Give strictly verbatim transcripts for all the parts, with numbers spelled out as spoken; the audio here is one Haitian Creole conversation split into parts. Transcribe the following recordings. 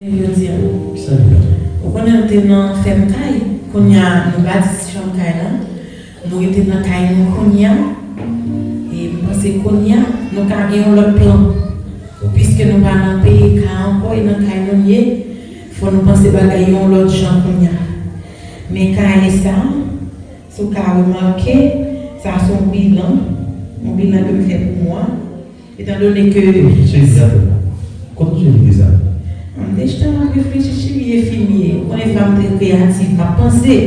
Jodi a. Ou konnen, nou te nan fèm kay, kounye a nou bati chanm kay la, nou rete nan kay nou kounye a. E m panse kounye a nou ka gen yon lòt plan. Piske nou pa nan peyi kay ankò, e nan kay nou ye, fò nou panse bagay yon lòt jan kounye a. Men kay sa, si w ka remake, sa se yon bilan, yon bilan ke m fè pou mwen. Etandone ke. Cheri, atò. Kote w jwenn ide sa? M te chita m ap reflechi, cheri, e fim ye. Ou konnen fanm trè kreyativ, m ap panse.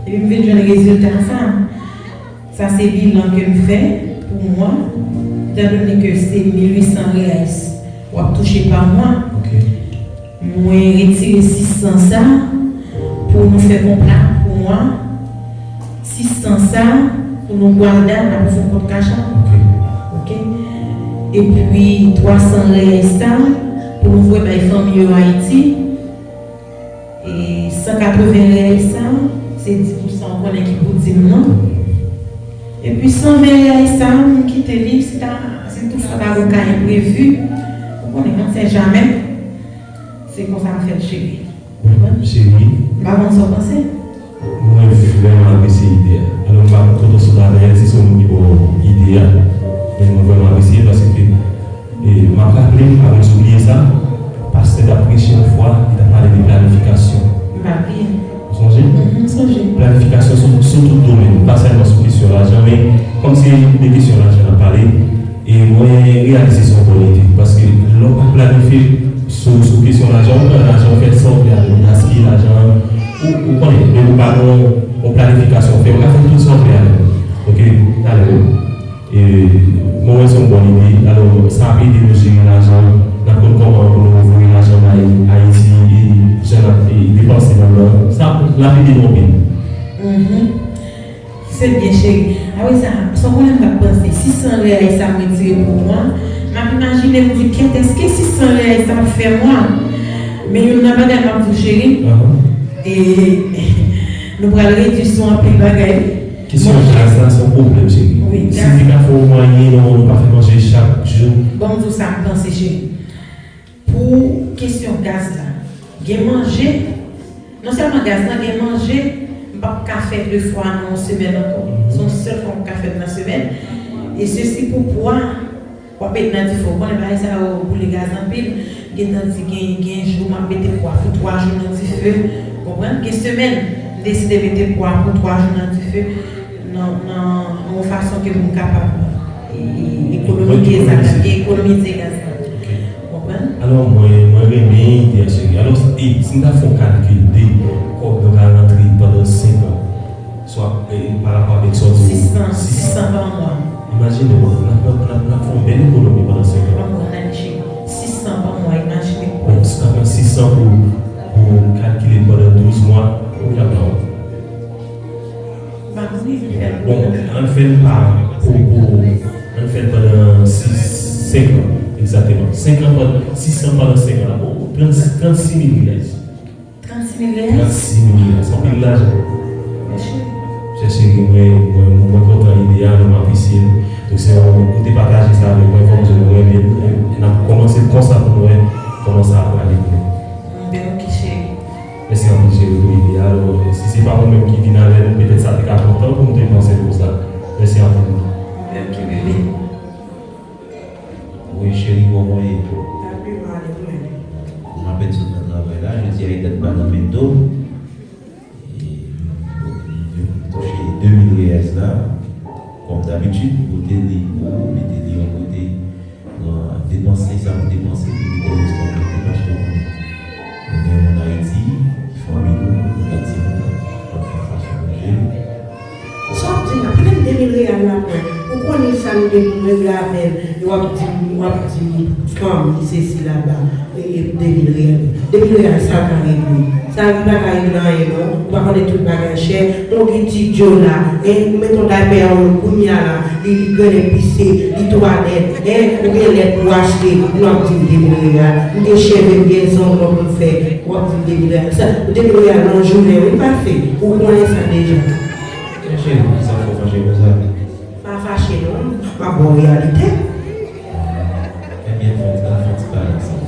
Epi m vin jwenn rezilta sa. Sa se bilan ke m fè pou mwa. Etandone ke se mil uit san reais w ap touche pa mwa. Mwen retire sis san sa pou nou fè konpla pou mwa. Sis san sa pou nou gwada, n ap fè kont kach la. Ok. Epi twa san reais sa pou nou voye bay fanmi yo Ayiti. E san katreven reais sa, se dis pousan ou konnen ki pou dim nan. Epi san ven reais sa, m kite li, si ta, si toutfwa ta gen yon ka enprevi, ou konnen, on sait jamais. Se konsa m fè l, cheri. Cheri. M pa konn sa w panse. Mwen vrèman apresye ide a. Alò, m pa konn kote w sot avè l, si se yon moun ki ba w ide a. Men mwen vrèman apresye l paske, e, m ap raple m, avan m bliye sa, pastè t ap preche yon fwa, li t ap pale de planifikasyon. M pa bliye. Ou sonje? Mhm, m sonje. Planifikasyon sou, sou tout domèn, pa sèlman sou kesyon lajan, men kòm se de kesyon lajan n ap pale, E mwen reyalize se yon bòn ide, paske lè w pa planifye sou, sou kesyon lajan, ou pran lajan, ou fè sa w vle avè l, ou gaspiye lajan an, ou, ou konnen, depi w pa gen yon, yon planifikasyon w fè, ou ka fè tout sa w vle avè l. Ok, talè, e, mwen wè se yon bòn ide. Alò, sa ap ede nou jere lajan, n ap konn kòman pou nou voye lajan bay Ayiti, e jan n ap, e, depanse ladan. Sa, l ap ede nou anpil. Mhm. Se byen, cheri. Apre sa, sa w konnen m t ap panse, sis san reais sa m retire pou mwa, m ap imajine, m di, kèt, èske sis san reais sa ap fè mwa? Men youn nan bagay m ap di w, cheri, e, nou pral redui sou anpil bagay. Kesyon gaz la, se yon pwoblèm, cheri. Wi, si gaz. Si te ka fè yon mwayen, nou, nou pa fè manje chak jou. Bon, m di w sa m panse, cheri. Pou kesyon gaz la, gen manje, non sèlman gaz la, gen manje, m p ap ka fè de fwa nan yon semèn ankò. Se yon sèl fwa m ka fè l nan semèn. E sesi pou pwa, w ap met nan dife. Ou konnen bagay sa yo boule gaz anpil. Gentan di gen, gen jou m ap mete pwa pou twa jou nan dife. Konprann? Gen semèn, m deside mete pwa pou twa jou nan dife. Nan, nan, nan yon fason ke pou m kapab, e, e, ekonomize sa, ekonomize gaz la. Ok. Ou konprann? Alò, mwen, mwen renmen ide a, cheri. Alò, e, si n ta fè yon kalkil de kòb nou ka rantre pandan senk an, swa, e, pa rapò avèk sòti sis san, sis san pa mwa. Imajine w, n ap, n ap, n ap, n ap fè yon bèl ekonomi pandan senk an. Pa mwa, n ale cheri. Sis san pa mwa, imajine w. Bon, si n ta pran sis san pou, pou kalkile l pandan douz mwa, konbyen l ap ba w? Bon, ann fè l pa pou, pou, ann fè l pandan sis, senk an, egzakteman. Senk an pandan, sis san pandan senk an la. Bon, trannsis, trannsis mil reais. Trannsis mil reais? Trannsis mil reais. Anpil lajan. Chè cheri, mwen, mwen, mwen kontan ide a, mwen apresye l. Donk, se yon, ou te pataje sa avèk mwen, fò m di w mwen renmen l. E n ap kòmanse l konsa pou nou wè kòman sa ap prale pou nou. Bon, ben, ok, cheri. Mèsi anpil, cheri, pou ide a. Alò, si se pa ou menm ki vin avè l, petèt sa te ka pran tan pou m te panse l konsa. Mèsi anpil. Ok, bebe. Wi, cheri, kòman w ye? Happy Valentine. M apèn sot nan travay la, jodi a e dat pa nan men tou. E, bon, m touche de mil reais la. Kòm dabitid, m pote li, m mete li yon kote. Pran depanse sa pou depanse, pou mete rès kòb la pou achte yon. Nou gen moun Ayiti, fanmi nou, nou gen timoun, n ap fè fason pou jere. Sa w ap di la, pote m de mil real la mwen. Ou konnen sa nou gen pou regle avè l, e w ap di m, w ap di m, fanm, li sesi laba, e, e, de mil real. De mil real, sa ka regle. Sa li pa ka regle anyen non. Ou pa konnen tout bagay chè. Ou gen ti Djo la, e, ou met yon daypè anwo l kounye a la, li, li grennen pise, li twa nèt, e, ou gen lèt pou achte, ou ap di m de mil real. M gen cheve, m gen zong mwen pou m fè, ou ap di m de mil real. Sa, de mil real nan jounen wi pase, ou konnen sa deja. Cheri, sa fè w fache konsa? Pa fache non, m ap ba w reyalite. Ebyen, fè, fè ti pale ansanm.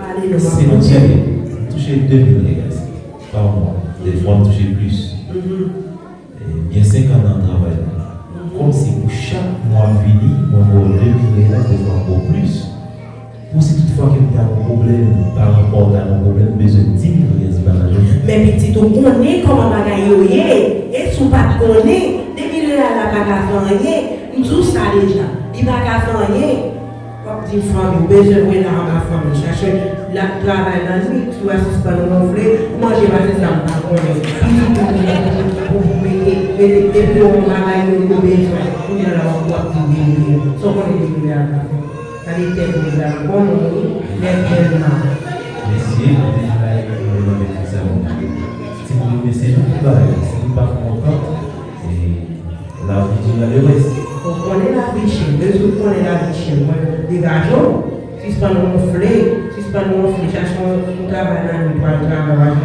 Pale Se nan tchèk, m touche de mil riyals pa mwa. Dèfwa m touche plis. Gen senk an nan travay la. Kòmsi pou chak mwa vini, mwen ba w de mil riyals, dèfwa m ba w plis. Pou si toutfwa ke m ta gen yon pwoblèm, paran pa w ta gen yon pwoblèm, m bezwen di mil riyals ba lajan. Men pitit ou konnen kòman bagay yo ye. E si w pa t konnen, de mil riyal la pa ka fè anyen. M di w sa deja. Li pa ka fè anyen. W ap di fanmi, w bezwen voye lajan ba fanmi. Chache l ap travay lannwit, si w a sispann wonfle, ou manje pase sa m pa konnen. Pitit ou konnen pou, pou, pou mete, mete depi yon bagay yo, yo bezwen. Kounye a la w ap, w ap di de mil riyal. Sa w konnen de mil riyal ka fè. Gade tèt mwen la, bon non wi, lè bèl la. Mesye, mwen te travay pou mwen nan Mekik sa bon. Timoun yo, mesye, nan tout bagay, si nou pa fè yon kòb, e, lavi di nan lewès. Ou konnen lavi chè, bezwen konnen lavi chè, mwen degaje w, sispann wonfle, sispann wonfle, chache yon, yon travay nan nwi, pral travay,